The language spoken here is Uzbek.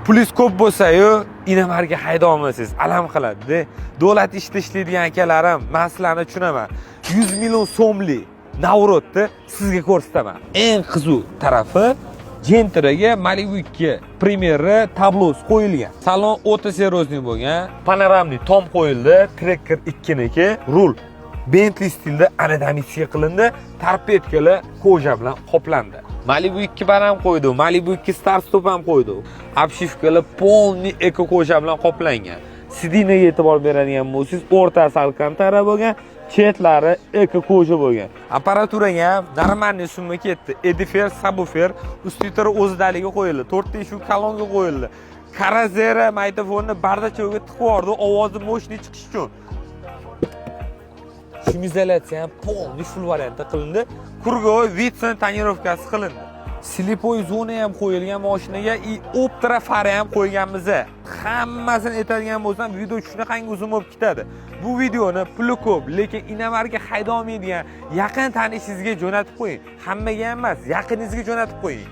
Pulingiz ko'p bo'lsa-yu, иномарка haydolmasangiz, alam qiladi-da. Davlat ishda ishlaydigan akalarim, man sizlarni tushunaman. 100 million so'mlik Navrotni sizga ko'rsataman. Eng qiziq tarafi, Gentraga Malibu 2 Premier'i tablosi qo'yilgan. Salon o'ta серьезный bo'lgan. Панорамный tom qo'yildi, Tracker 2niki. Rul Bentley stilda анатомический qilindi, торпедка lar кожа bilan qoplandi. Malibu 2 bar ham qo'ydi, Malibu 2 start stop ham qo'ydi. Обшивка lar полный эко кожа bilan qoplangan. Сиденье ga e'tibor beradigan bo'lsangiz, o'rtasi alkantara bo'lgan, chetlari эко кожа bo'lgan. Apparaturaga ham нормальный summa ketdi. Edifer, subwoofer, усилитель o'zidaligi qo'yildi. To'rtta eshik kolonka qo'yildi. Karazera magnitofonni бардачок ga tiqib yubordi, ovozi мощный chiqishi uchun. Шумоизоляция ham полный full variantda qilindi. Круговой Vitson тонировка si qilindi. Слепой zona ham qo'yilgan mashinaga и Optra fara ham qo'yganmiz. Hammasini aytadigan bo'lsam, video shunaqangi uzun bo'lib ketadi. Bu videoni puli ko'p, lekin иномарка haydolmaydigan yaqin tanishingizga jo'natib qo'ying. Hammaga ham emas, yaqiningizga jo'natib qo'ying.